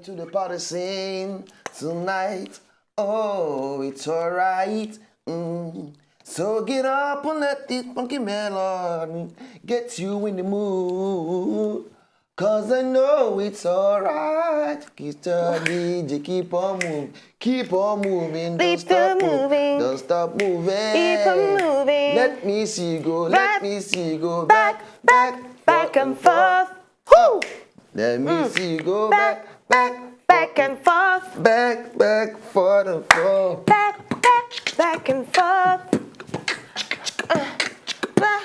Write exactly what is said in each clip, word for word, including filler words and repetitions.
To the party scene tonight. Oh, it's alright. Mm. So get up and let this funky melody get you in the mood. Cause I know it's alright. Keep the D J, keep on moving. Keep on moving. Don't Keep stop on moving. Moving. Don't stop moving. Keep on moving. Let me see you go. Back, Let me see you go. back, Back, back, Back and forth. Woo! Let me see you go back, back, Back and forth. back, back, forth and forth. Back, back, back and forth. Uh, back,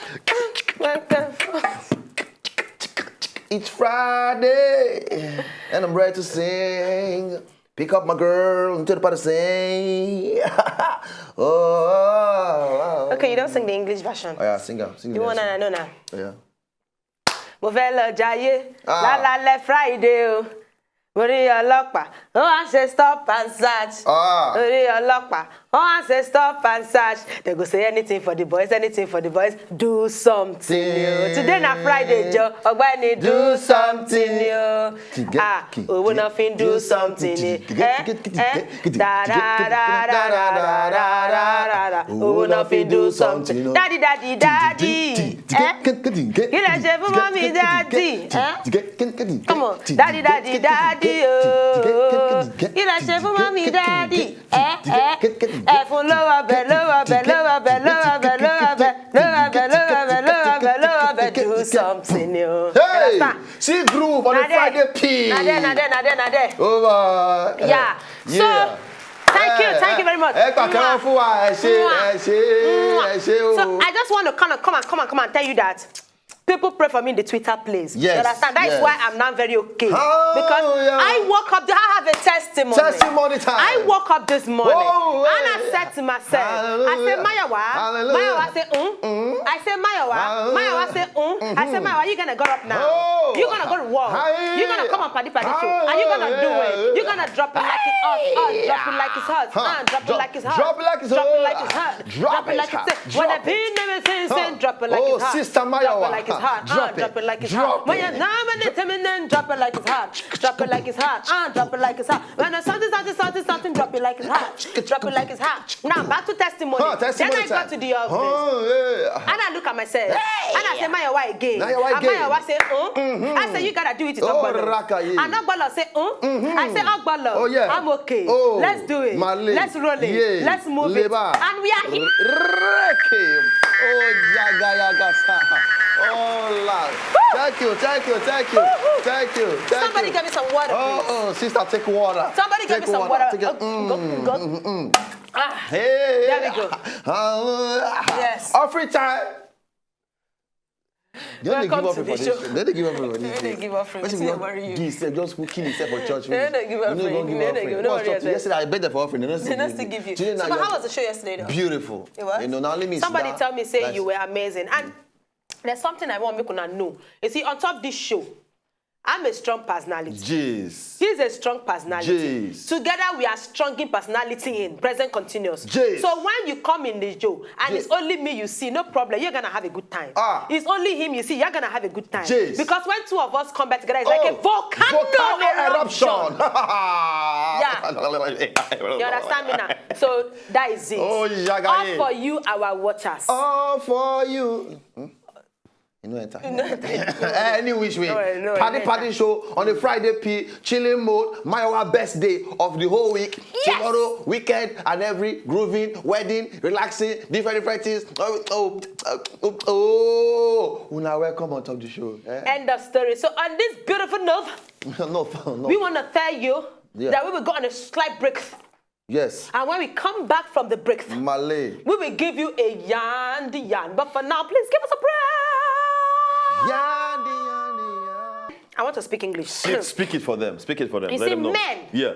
back and forth. It's Friday, and I'm ready to sing. Pick up my girl into the party, sing. Oh. Okay, you don't sing the English version. Oh yeah, sing up, sing You the want next to one. know now? Oh, yeah. Mo fẹ́ lọ jayé Ah. lálálẹ́ Friday o. Mo rí ọlọ́pàá, wọ́n á ṣe stop and search. Ah. Mo rí ọlọ́pàá, wọ́n á ṣe stop and search. They go say anything for the boys, anything for the boys. Do something. Yo. Today na Friday, Joe. Ọ̀gbẹ́ni, do Do something. Something. Yo. Ah, owó náà fi ń do something ni. Eh, eh, da, da, da, da, da, da, da, da, da, da. Owó náà fi ń do something. Daddy, daddy, daddy. Eh? Kí lẹ ṣe fún mọ́mí, daddy? Eh? Come on. Daddy, daddy, daddy, oh. Kí lẹ ṣe fún mọ́mí, daddy? Eh, eh. Ẹ fún lówó ọbẹ̀, lówó ọbẹ̀, lówó ọbẹ̀, lówó ọbẹ̀, lówó ọbẹ̀, lówó ọbẹ̀, lówó ọbẹ̀, lówó ọbẹ̀, lówó ọbẹ̀. Do something, yo. Hey, Understand? see groove on a Na there. Friday P. Na there, na there, na there, na there. Over. Yeah. So, thank you, thank you very much. Ẹ gbà kẹ́wọ́n fún wa, ẹ ṣé, Mwah. ẹ ṣé, ẹ ṣé o. So I just want to kind of come and come and come and tell you that people pray for me in the Twitter place. Yes, You understand? That is yes. why I'm now very okay. Oh, Because yeah. I woke up, I have a testimony. Testimony time. I woke up this morning Oh, and I yeah. said to myself, I said, Hallelujah. Mayowa, Hallelujah. Mayowa said, mm? I said, Mayowa, Hallelujah. Mayowa said, mm? I said, Mayowa, you're gonna go up now. Oh. You're gonna go to work. Hi. You're gonna come and party party show. And you're gonna do it. You're gonna drop it like it hot. Uh, drop it like it's hot. Huh. Uh, drop it Drop- like it's hot. drop it like it's Drop it hot. like it's hot. Drop Drop it it like hot. It's hot. Drop When the it. pain never seen, Huh. seen, drop it like Oh, it's hot. Sister Uh, Mayowa. drop it like it's hot. Drop When it. you know when it's coming, then drop it like it's hot. Drop it like it's hot. Uh, drop it like it's hot. When the something, something, something, something, drop it like it's hot. Drop it like it's hot. Now back to testimony. Huh, testimony Then I time. got to the office. Oh, yeah. And I look at myself. And I say, Mayowa again. Mayowa And again. Mayowa say, mm? I say, you gotta do it. It's Oh, Ogbolo. Rakaye. And Ogbolo say, mm? I say, Ogbolo, Oh, yeah. I'm okay. Oh, Let's do it. Male. Let's roll it. Yeah. Let's move it. Leba. And we are here. Reke. Oh, yaga, yaga, sa. Oh, Lord. Thank you, thank you, thank you. Thank you, thank Somebody you. Get me some water, Oh, please. Oh, sister, take water. Somebody get Take me some water. Take it. Uh, go, go. Ah, Hey. There we go. Hallelujah. Yes. Offering time. They don't Welcome give to offering the for this show. Show. They don't give offering for this. They don't give offering. Person Wetin go worry you? Give self, just go kill himself for church. They don't give You no offering. go give They don't offering. give, What's nobody up? has that. Yesterday I beg them for offering. They don't They still don't give still me. give you. Today So, now but you how are was the show yesterday, though? Beautiful. It was? You know, now let me Somebody sit tell down. me say Nice. You were amazing. And there's something I want make una know. You see, on top this show, I'm a strong personality. Jeez. He's a strong personality. Jeez. Together we are strong in personality in present continuous. Jeez. So when you come in the show and it's Jeez. Only me you see, no problem. You're gonna have a good time. Ah. It's only him you see, you're gonna have a good time. Jeez. Because when two of us come back together, it's like a Oh, volcano, volcano eruption. Eruption. Yeah. You understand me now? So that is it. Oh, Jagaye. All for you, our watchers. All for you. Hmm? You know, enter. Any which way. No, no, Party no, Party Show on a Friday P, chilling mode, my our best day of the whole week. Yes. Tomorrow, weekend, and every grooving, wedding, relaxing, different, different things. Oh, oh, oh, oh, oh. Una welcome on top of the show. Eh? End of story. So on this beautiful note, No, no, no. We want to tell you Yeah. That we will go on a slight break. Yes. And when we come back from the break, Malay. We will give you a yarn the yarn. But for now, please give us a prayer. Yarn the yarn the yarn. I want to speak English. Speak it for them. Speak it for them. You Let see, them know. Men, Yeah.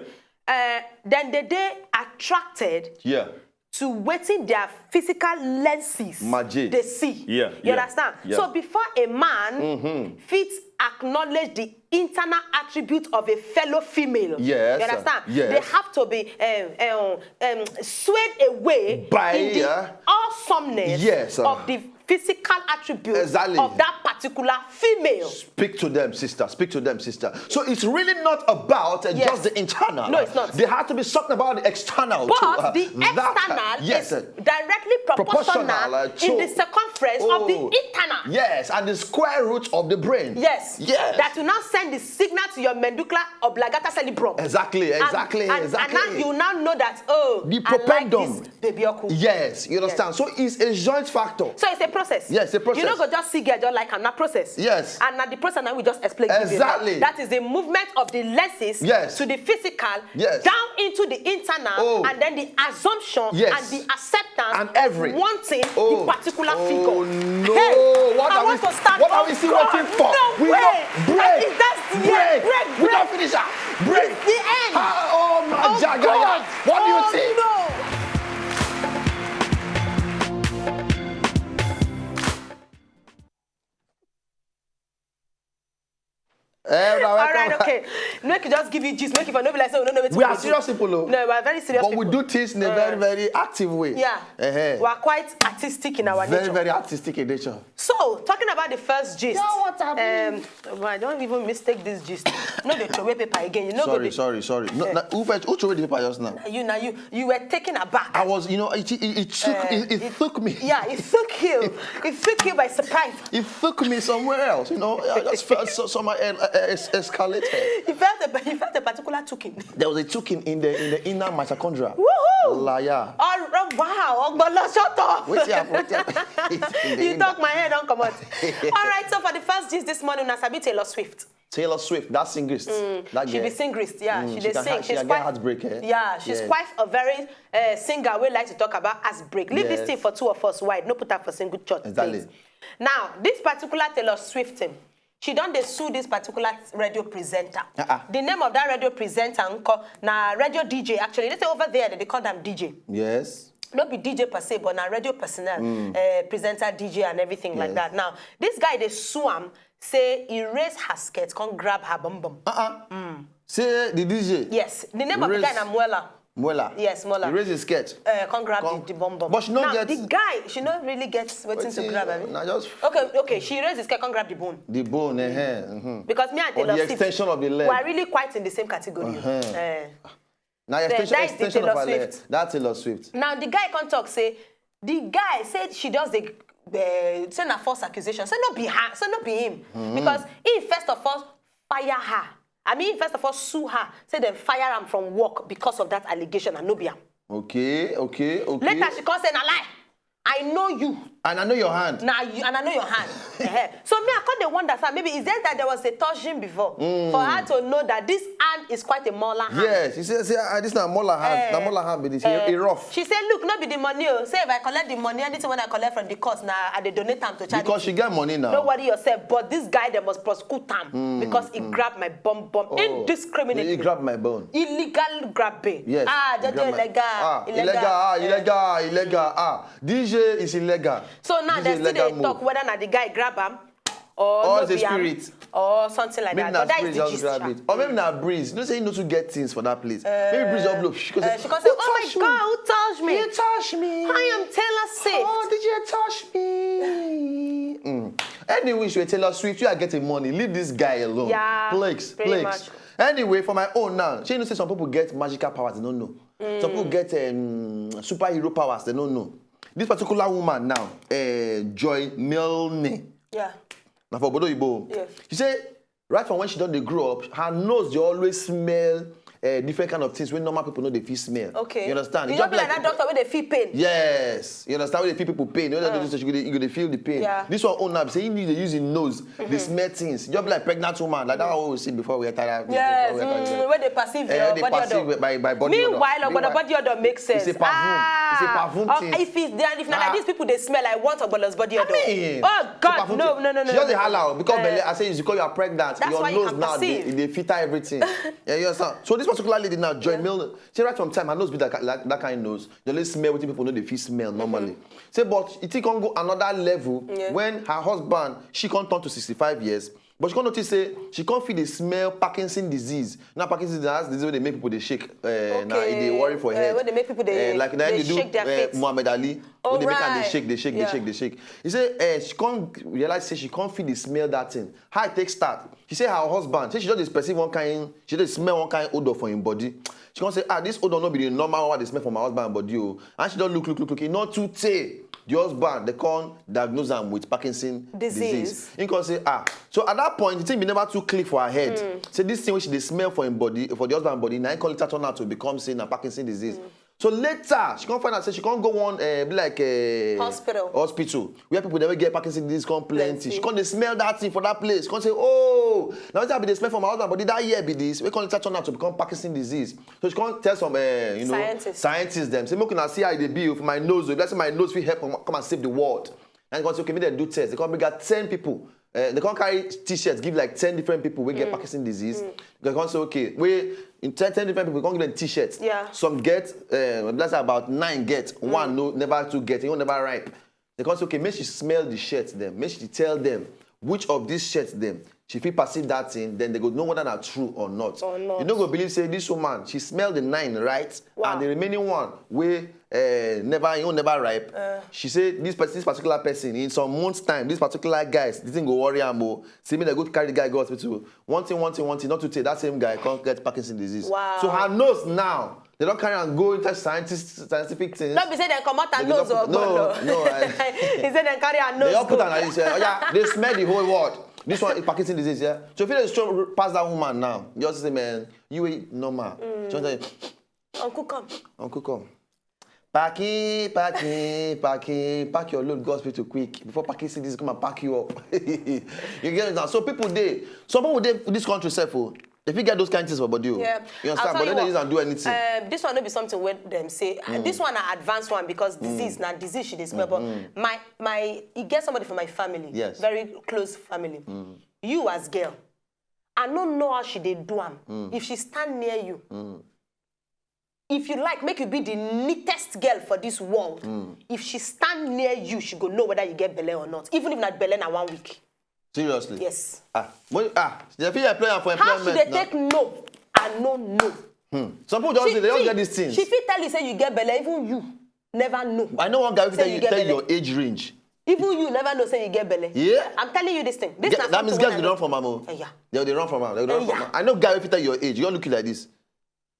Uh, then they, they attracted Yeah. To wetin their physical lenses Maje. They see. Yeah, You yeah, understand? Yeah. So before a man mm-hmm. Fits acknowledge the internal attribute of a fellow female, yes, you understand? Yes. They have to be um, um, um, swayed away by, in the yeah. Awesomeness yes, uh, of the physical attributes exactly. Of that particular particular female. Speak to them, sister. Speak to them, sister. So it's really not about uh, Yes. just the internal. No, it's not. There has to be something about the external. But to, uh, the that, uh, external yes, is uh, directly proportional, proportional, uh, in to- the circumference of the Oh. internal. Yes, and the square root of the brain. Yes. Yes. That will now send the signal to your medulla oblongata cerebrum. Exactly, And- exactly, and, exactly. And now you now know that, oh, The I like propendum. this baby oku. Yes, you understand. So it's a joint factor. So it's a process. Yes, a process. You no go just see girl just like am, na process. Yes. And na the process na we just explain. give you. Exactly. That is the movement of the lenses Yes. to the physical, Yes. down into the internal, Oh. and then the assumption Yes. and the acceptance And every- of wanting Oh. the particular Oh, figure. no. Hey, What I are want we, to start. what are Oh, we still God, waiting for? No We way. Don't, break. Like, if that's the break. end, break, We break. don't finish her. Break. It's the end. Ah, oh my Oh, Jagaya. God. What do you Oh, think? No. Eh, una All welcome. right, okay. Make you just give you gist. Make it for no be like say we don't know wetin We we are dey serious do. people, though. No, we are very serious But we people. do things in a very, very active way. Yeah. Uh-huh. We are quite artistic in our Very, nature. Very artistic in nature. So, talking about the first gist. Yeah, what happened? Um, well, I don't even mistake this gist. No, they throw away paper again. You know, Sorry, go sorry, sorry. No, Yeah. na, who, who threw away the paper just now? You now you you were taken aback. I was, you know, it, it, it took, Uh, it, it it- took me. Yeah, it took you. It took you by surprise. It took me somewhere else, you know. I just felt so, so my uh, uh, es- escalated. You felt a you felt a particular tooking. There was a tooking in the in the inner mitochondria. Woohoo! Liar. Oh, oh, wow, Ogbolo, shut up. Wait here, wait here. You talk, my head don't come out. All right, so for the first gist this morning, una sabi Taylor Swift. Taylor Swift, that singist. That She girl. be singist, yeah. Mm, she she dey can sing. ha- she She's can quite, get heartbreak, eh? Yeah, she's Yes. quite a very uh, singer. We like to talk about heartbreak. Leave this Yes. thing for two of us wide. No put her for single church, Exactly. please. Now, this particular Taylor Swift thing, she don dey sue this particular radio presenter. Uh-uh. The name of that radio presenter nko na radio D J. Actually, they say over there they call them D J. Yes. No be D J per se, but na radio personnel, uh, presenter, D J, and everything like Yes. that. Now, this guy they sue am say he raise her skirt, come grab her bum bum. Uh-uh. Say the D J. Yes, the name of the guy Raise- na Muela. Muela. Yes, Muela. He raised his skirt. Uh, come grab Come- the, the bum bum. But she no Now, get- the guy, she no really get wetin to Wetin- grab. Abi? Na just Okay, okay. She raised his skirt, come grab the bone. The bone, eh, eh, mhm. Because me and Or Taylor the Swift, extension of the leg. we are really quite in the same category. Uh-huh. Eh. Now The- extension, that is the extension of Taylor her leg. Swift. That Taylor Swift. Now the guy come talk say the guy said she does the uh, say na false accusation. Say no be her. Say no be him. Because he first of all fire her. I mean, first of all sue her. Say dem fire am from work because of that allegation and no be am. Okay, okay, okay. Later she come say na lie. I know you. And I know your hand. Na you and I know your hand. Eh-heh. So me, I come dey wonder, sir, maybe is there that there was a touching before for her to know that this hand is quite a molar hand. Yes, you see, see, ah, this na molar hand. Eh, Na molar hand be this. Eh, He rough. She said, "Look, no be the money. Oh. Say if I collect the money, anything when I collect from the court, now I dey donate am to charity. Because she get money now. Don't worry yourself." But this guy, they must prosecute am because he grabbed my bum bum Oh, indiscriminately. He grabbed my bone. Illegal grabbing. Yes. Ah, he just grabbed my- illegal. Ah, illegal. illegal. Ah, Eh. illegal. Ah, illegal. Ah, D J is illegal. So now This they is still illegal dey move. talk whether na the guy grab am or Or no it's a be am, spirit. Or something like Maybe that. na But that is spirit the just gist, grab sha. It. Or maybe na breeze. You know say you know to get things for that place. Maybe breeze just blow. She go Uh, say, she come say, "Who "Oh my touch you? God, who touched me? You touch me. I am Taylor Swift." Oh, did you touch me?" Mm. Anyway, she Taylor Swift, you are getting money. Leave this guy alone. Yeah, Please, pretty please. much. Anyway, for my own now, she know say some people get magical powers, they don't know. Some people get um, superhero powers, they don't know. This particular woman now, uh, Joy Milne, Yeah. now for Obodo Oyibo. Yes. She say, right from when she don dey grow up, her nose dey always smell uh, different kind of things wey normal people no dey fit smell. Okay. You understand? You It just just be like that doctor wey dey feel pain. Yes, you understand when they feel people pain. You know, Uh. you, go dey, you go dey feel the pain. Yeah. This one own now be say you need to use your nose, they smell things. Just be like pregnant woman, like that one we see before we enter that. Yes, before we enter mm, that. Wey dey perceive Eh, your they body perceive odor. by, by body odor. Meanwhile, ogbolo Meanwhile, body odor makes sense. It's a perfume. It's a Ah, perfume oh, thing. If it's there, if na Ah. like these people dey smell, I want ogbolo's body odor. I mean, Oh it's a God, perfume no, thing. no, no, no. She just dey no. holla because Eh, belle. I say you call your pregnant. That's Your why you nose can now, they, perceive. they filter everything. Yeah, you understand? So this particular lady now, Joy Yeah. Milne, she right from time her nose be that, that, that kind of nose. They only smell wetin people no dey fit smell normally. Say, but it can go another level Yeah. when her husband, she come turn to sixty-five years. But she come notice say she come feel dey smell Parkinson disease. Now Parkinson disease na disease wey dey make people dey shake. Uh, na e dey worry for head. Wey dey make people dey uh, like na dey dey do shake their uh, feet. Muhammad Ali. Wey dey make am dey Alright. Shake, dey shake, dey Yeah. shake, dey shake. He say uh, she come realize say she come feel dey smell that thing. How e take start? She say her husband, say she just dey perceive one kind, she dey smell one kind odor for him body. She come say, ah, this odor no be the normal one wey I dey smell for my husband body o. And she don look, look, look, look. E no too tey. The husband, they come diagnose am with Parkinson Disease. Disease. He come say, ah. So at that point, the thing be never too clear for her head. Say this thing wey she dey smell for him body, for the husband body, na him come later turn out to become say na Parkinson disease. So later, she come find out say she come go one uh, be like a Hospital. Hospital where people dey get Parkinson disease come plenty. Plenty. She come dey smell that thing for that place. Come say, oh, now wetin I be dey smell for my husband body that year be this. Wey come later turn out to become Parkinson disease. So she come tell some uh, you know Scientists. Scientists dem say make una see how e dey be o for my nose o. If I say my nose fit help come, come and save the world. And they come say okay, make dem do test. They come bring out ten people. Uh, they come carry t-shirts give like ten different people wey get Parkinson disease. They come say okay, wey in ten, ten different people come give them t-shirts. Yeah. Some get uh, that's about nine get. One no never too get. He no never ripe. They come say okay, make she smell the shirt dem. Make she tell them which of these shirts dem she fit perceive that thing. Then they go know whether na true or not. Or not. You no go believe say this woman she smell the nine right, Wow. And the remaining one wey uh, never you never ripe. She say this person, this particular person in some months time, this particular guys, the thing go worry am o. Say make dem go carry the guy go hospital. One thing, one thing, one thing, not to take that same guy come get Parkinson disease. Wow. So her nose now, they don carry am go into scientist, scientific things. No be say dem comot her They nose go or doc- no, gbolo. No, I, He say dem carry her nose they all put go. Am like this. Uh, oh yeah, they smell the whole world. This one is Parkinson disease. Yeah. So if you dey show pass that woman now, you just say man, you ain't normal. She wan tell you, Uncle come. Uncle come. Pack it, pack it, pack it, pack your load, go hospital quick before Parkinson disease come and pack you up. You get it now. So people dey, some people dey this country sef o. They fit get those kind things for body o. Yeah. You I'll understand? tell But you they no what. Use am do anything. Um, this one no be something wey dem say. Uh, this one na advanced one because disease na disease she dey smell. But my my e get somebody for my family, Yes. Very close family. You as girl, I no know how she dey do am. If she stand near you, if you like, make you be the neatest girl for this world. If she stand near you, she go know whether you get belle or not. Even if na belle na one week. Seriously. Yes. Ah, when, ah, they fit employ am for How she employment. dey Na. Take no, I no know. Some people just say they don't get this thing. She fit tell you say you get belle, even you never know. I know one guy who Say tell you you get tell belle. Your age range. Even you never know say you get belle. Yeah. I'm telling you this thing. This Get- na that means something girls wey dey I know. Run from am o. Eh, yeah. They dey run from am. They dey run Eh, from yeah. Am. I know guy wey fit tell your age. You don't look you like this.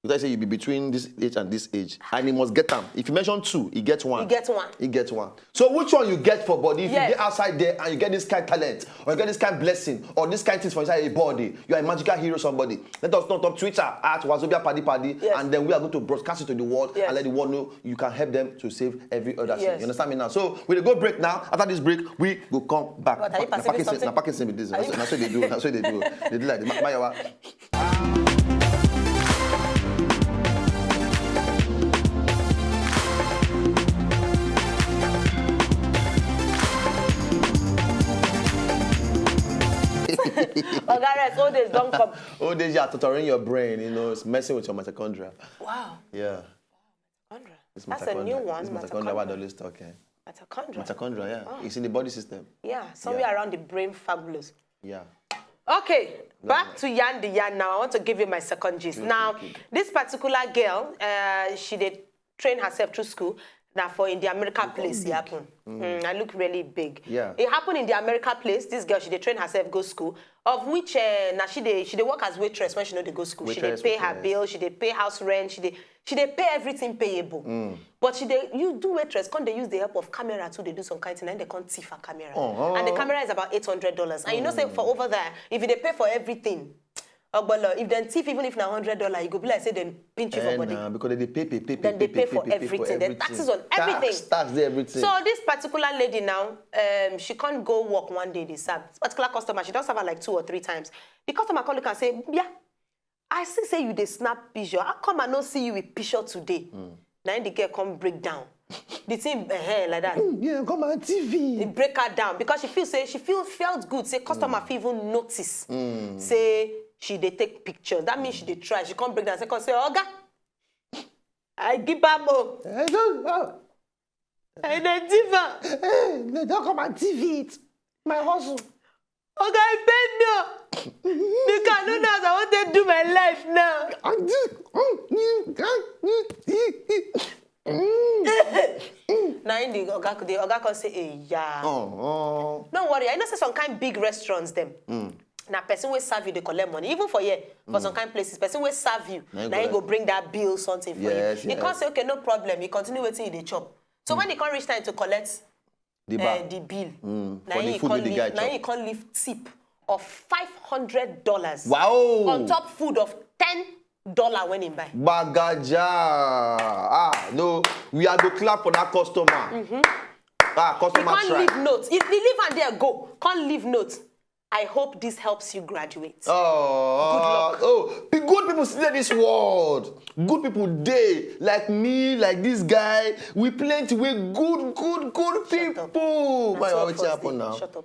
You guys say you be between this age and this age, and he must get am. If you mention two, he get one. He get one. He get one. So which one you get for body? If Yes. You get outside there and you get this kind talent, or you get this kind blessing, or this kind things for inside your body, you are a magical hero, somebody. Let us know on top Twitter at Wazobia Paddy Paddy, Yes. And then we are going to broadcast it to the world Yes. And let the world know you can help them to save every other thing. Yes. You understand me now? So we dey go break now. After this break, we go come back. But are you Na perceiving Parkinson, something? Na Parkinson be this. Are you Na so they do. Na so they do. They do like the Ma- Mayowa. Oga Rex, old age don come. Old age are torturing your brain, you know, it's messing with your mitochondria. Wow. Yeah. Mitochondria. It's That's a new mitochondria. One. It's mitochondria. What I Mitochondria. Always talk, eh? Mitochondria. Mitochondria, yeah. Wow. It's in the body system. Yeah, somewhere Yeah. Around the brain fabulous. Yeah. Okay, back to yarn the yarn now. I want to give you my second gist. Now, this particular girl, uh, she dey train herself through school. Now for in the America place, it happen. Mm, I look really big. Yeah. It happened in the America place. This girl, she dey train herself, go school. Of which, uh, now she dey she dey work as waitress when she no dey go school. She dey Waitress, pay her waitress. Bill. She dey pay house rent. She dey she dey pay everything payable. But she dey you do waitress. Come dey use the help of camera too. Dey do some kind thing and they come thief her camera. Uh-huh. And the camera is about eight hundred dollars. And you know say for over there, if you dey pay for everything, ogbolo, if dem thief even if na hundred dollar, you go be like say dem pinch you for Eh, body. Nah, because they dey pay, pay, pay, Then they pay for everything. The taxes on everything. Tax, tax, dey everything. So this particular lady now, um, she can't go work one day. They serve this particular customer. She don serve her like two or three times. The customer come look and say, "Yeah, I see say you dey snap picture. How come I no see you with picture today?" Now the girl come break down. The thing, eh, like that. Mm, yeah, come on T V. It break her down because she feel say she feel felt good. Say customer feel even notice. Say she dey take pictures. That means she dey try. She come break down. Say, come say, "Oga, I give am o. Eh, don't, oh, I dey give am." eh, no, don't come and T V it. My hustle. Oga, I bend now. Because I no know as I want to do my life now. Na im the oga, the oga come say, "Hey, yeah." Oh, No worry, I know say some kind big restaurants dem. Na person wey serve you dey collect money. Even for here, for some kind places, person wey serve you, Na him na him collect. Go bring that bill something for Yes, you. He come yes. Say, "Okay, no problem." He continue wetin he dey chop. So when he come reach time to collect The uh, bar. The bill, na For the him food come wey the guy leave, na chop. Him come leave tip of five hundred dollars. Wow. On top food of ten dollar when he buy. Bagaja. Ah, no. We are to clap for that customer. Ah, He customer can't try. Leave note. If he leave and there go, can't leave note. "I hope this helps you graduate." Oh, oh, pe- good people still in this world. Good people dey like me, like this guy. We plenty. We good, good, good people. Shut up. Why Two why of wetin us happen dey. Now? Shut up.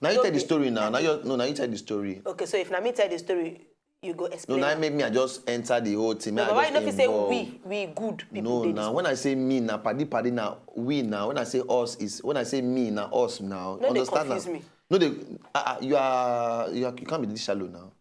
Now you Don't tell the be- story now. Now you no, now you tell the story. Okay, so if na me tell the story, you go No, explain. Now make me I just enter the whole thing. No, I but why just you no fit say involve. We we good people? No, Dey now this when I say me, now paddy paddy, now we now. When I say us is when I say me, now us now. No, they Understand confuse now? Me. No, they uh, uh, you are you are, you can't be this shallow now.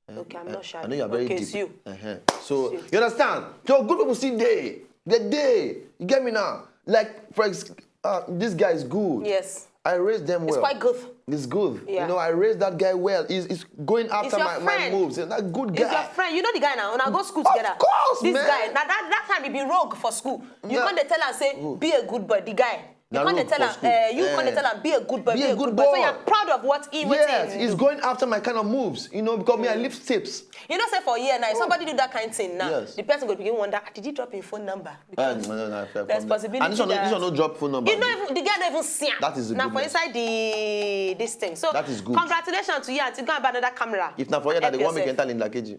Okay, I'm not sure. I know you are very Okay, deep. It's you. Uh-huh. So you understand? So good people see day, the day. You get me now? Like for ex- uh, this guy is good. Yes. I raised them well. It's quite good. It's good. Yeah. You know, I raised that guy well. He's, he's going after Your my, my friend. Moves. He's a good It's your guy. Friend. You know the guy now. Una go school Of together. Course, This man. Guy. Now that, that time he be rogue for school. You Yeah. Can't tell am say be a good boy. The guy. You Na can't rogue tell for am. School. Uh, you Eh. Can't tell am be a good boy. Be Be, a a good good boy. So boy. You're proud of what he. Yes, He he's do. Going after my kind of moves. You know, because me I lift tips. You know, say for year now, if somebody do that kind thing now, Yes. The person go begin wonder, "Ah, did he drop his phone number?" Uh, no, no, no, fair There's problem. Possibility And this one, that this one no drop phone number. You know, even, the guy don't even see am. That is the Now for goodness. Inside the this thing. So That is good. Congratulations to you, Auntie. Go and buy another camera. If na for here, that Help they want me yourself. Enter in like A G. You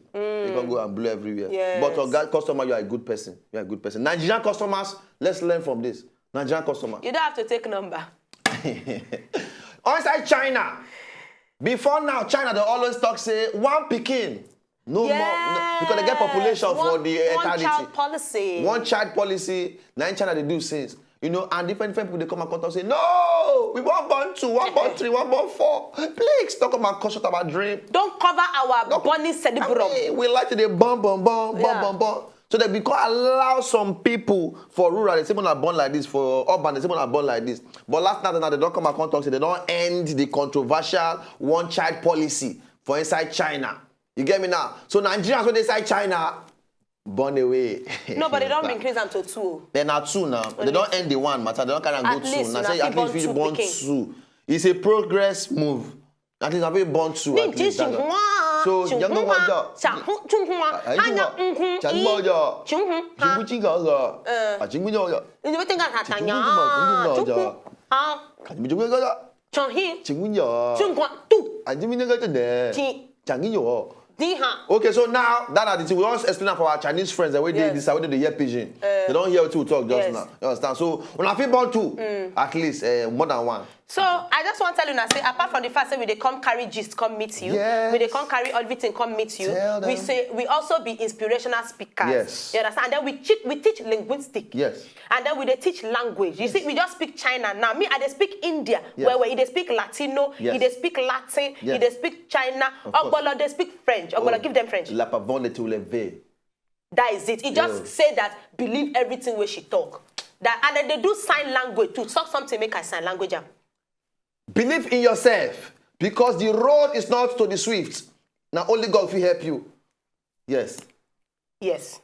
can go and blow everywhere. Yes. But oga customer, you are a good person. You are a good person. Nigerian customers, let's learn from this. Nigerian customer. You don't have to take number. Outside China, before now, China they always talk say one pikin, no more, no, because they get population Yes. for One- the one eternity. Child policy. One child policy. Now in China they do since. You know, and different different people they come and come talk say no, we want born two, one born three, one born four. Please don't come and cut short our dream. Don't cover our No, burning cerebrum. I mean, we like to dey born, born, born, born, Yeah. born, born. So they because allow some people for rural, they say when I born like this for urban, they say when I born like this. But last night now they don't come and come talk say they don't end the controversial one child policy for inside China. You get me now? So Nigerians when they inside China, born away. No, but they don't increase them to two. Then now two now. They don't end the one matter. They don't carry and go At two. least Now una say fit at born least you two born pikin. Two. It's a progress move. At least I fit born two. At least, that's all. So young one job. Chunghwa. Chunghwa. Chunghwa. Chunghwa. Chunghwa. Chunghwa. Chunghwa. Wetin ka tanya? Chunghwa. Chunghwa. Two. Di ha. Okay, so now that are the thing we want to explain for our Chinese friends. The way they Yes. this, the way they hear pidgin, they don't hear what we talk just Yes. now. You understand? So when I feel born two, at least uh, more than one. So I just want to tell you now, say apart from the fact that we dey come carry gist, come meet you, Yes. We dey come carry everything, come meet you. Tell We them. Say we also be inspirational speakers. Yes. You understand? And then we teach, we teach linguistic. Yes. And then we dey teach language. You see, we just speak China now. Me, I dey speak India. Yes. Where where he dey speak Latino, Yes. He dey speak Latin, Yes. He dey speak China. Of course. Ogbolo dey speak French. Ogbolo Oh. Give them French. La pavone tu le ve. That is it. He just Yeah. Say that believe everything where she talk. That and then they do sign language to talk something make I sign language am. Believe in yourself because the road is not to the swift. Now only God will help you. Yes. Yes.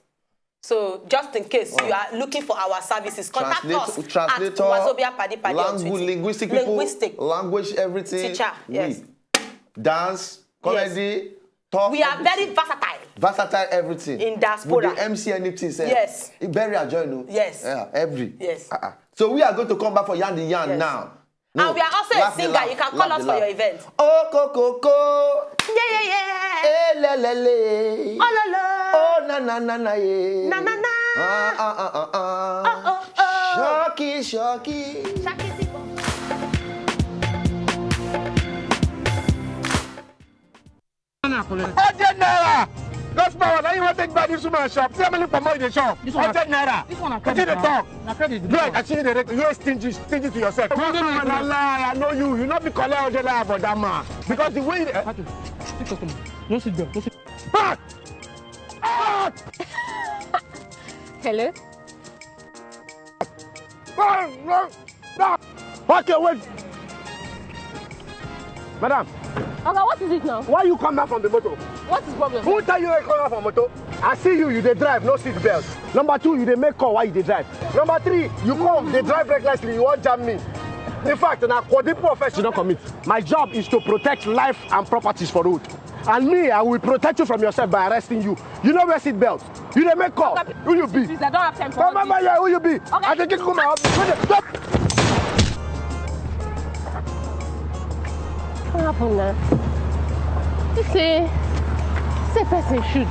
So just in case you are looking for our services, contact Translate- us translator, at Wazobia Paddy Paddy on Language, Twitter. Linguistic people, Linguistic. Language, everything. Teacher, yes. We, dance, comedy, talk. We are Everything. Very versatile. Versatile, everything. In diaspora. We dey M C anything, sef. Yes. Very agenda. Yes. Yeah, every. Yes. Uh-uh. So we are going to come back for Yan the Yan Yes. Now. And we are also a Laugh the singer. laugh, You can call laugh us the for your laugh. Event. Oh, ko, ko, ko. Yeah, yeah, yeah. Eh, le, le, le. Oh, la, la. Oh, na, na, na, na, eh. Na, na, na. Ah, ah, ah, ah, ah. Oh, oh, oh. Shocky, shocky. Shaki Zibo. Hundred naira. Just Power, now you want to take back this woman shop. See how many pomo you dey shop? This one na, hundred naira. This one na credit. Wetin you dey talk? Na credit. No, I see you dey rate. You stingy, stingy to yourself. No, no, no, no, no. I know you. You not be collect hundred naira for that man. Because the way you dey... Patrick, take your phone. No sit down. No sit... Ah! Ah! Hello? Okay, wait. Madam. Oga, what is it now? Why you come down from the motor? What is problem? Who tell you to come down from motor? I see you, you dey drive, no seat belt. Number two, you dey make call while you dey drive. Number three, you come, dey drive recklessly, you wan jam me. In fact, na quadruple offense you don commit. My job is to protect life and properties for road. And me, I will protect you from yourself by arresting you. You no wear seat belt. You dey make call. Who you be? Please, I don't have time for all this. Come over here, who you be? Okay. I dey kick you my office. Stop. What happen now? You say, say person shoot.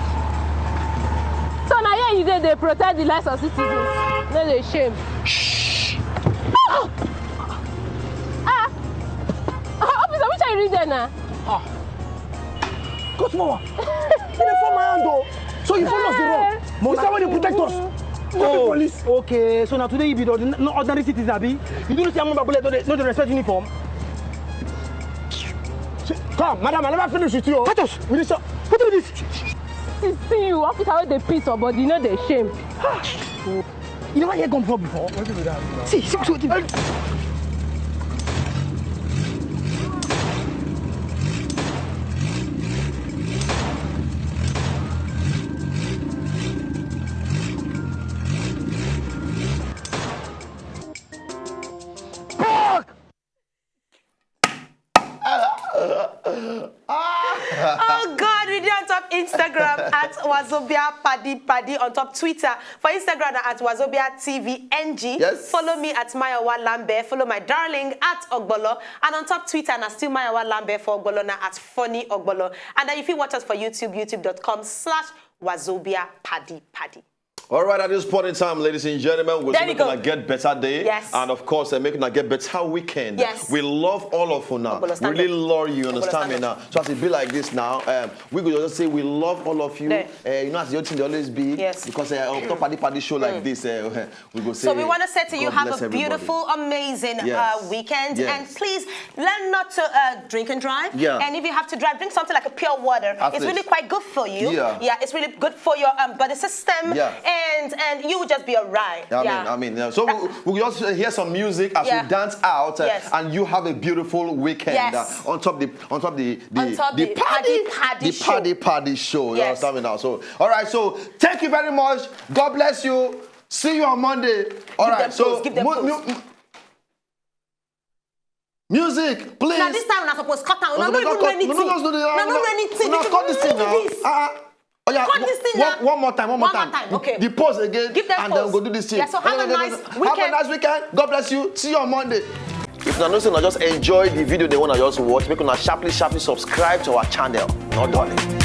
So now here you dey, dey protect the lives of citizens. No dey shame. Shh. Ah! Ah! Ah, officer, which are you read there now? Ah. Go small one. You dey fall my hand o. So you follow us dey run. This one wey dey protect us. Go to police. Okay, so na today you be the ordin-, no ordinary citizen, abi? You don't see how bullet no dey, no dey respect uniform? Come, madam, I never finish with you. Patos, with this, what do this? See, see you, officer wey dey piss your body, no dey shame. You never hear gun before? Wetin be that now? See, see, see wetin. Oh God, we dey on top Instagram at Wazobia Paddy Paddy, on top Twitter. For Instagram na at Wazobia T V N G. Yes. Follow me at Mayowa Lambe. Follow my darling at Ogbolo. And on top Twitter na still Mayowa Lambe, for Ogbolo na at Funny Ogbolo. And then you fit watch us for YouTube, youtube dot com slash Wazobia Paddy Paddy. All right, at this point in time, ladies and gentlemen, we're gonna get better day. Yes. And of course, uh, make una get better weekend. Yes. We love all of una. We really love you, understand me now? So as it be like this now, um, we go just say we love all of you. Uh, you know, as the old thing they always be. Yes. Because uh, on top Paddy Paddy show like this, uh, we go say, so we wanna say to you, have a beautiful, amazing, uh, weekend. Yes. And please learn not to, uh, drink and drive. Yeah. And if you have to drive, drink something like a pure water. It's really quite good for you. Yeah. Yeah, it's really good for your, um, body system. Yeah. And, and you will just be all right. I mean, I mean, yeah. So we, we just hear some music as we dance out, uh, and you have a beautiful weekend. Yes. Uh, on top the, on top the, the, on top the Paddy Paddy show. You understand me now? So, all right. So thank you very much. God bless you. See you on Monday. All right. So give them pose. Music, please. Now this time una suppose cut am. Una no even do anything. Una no do anything. Una cut this thing now. Ah, oh yeah. Cut this thing now. One more time. One more time. Okay. The pose again. Give them pose. And then we go do this thing. Yeah, so have a nice weekend. Have a nice weekend. God bless you. See you on Monday. If una know say una just enjoy the video, they wanna just watch, make una sharply, sharply subscribe to our channel. No darling.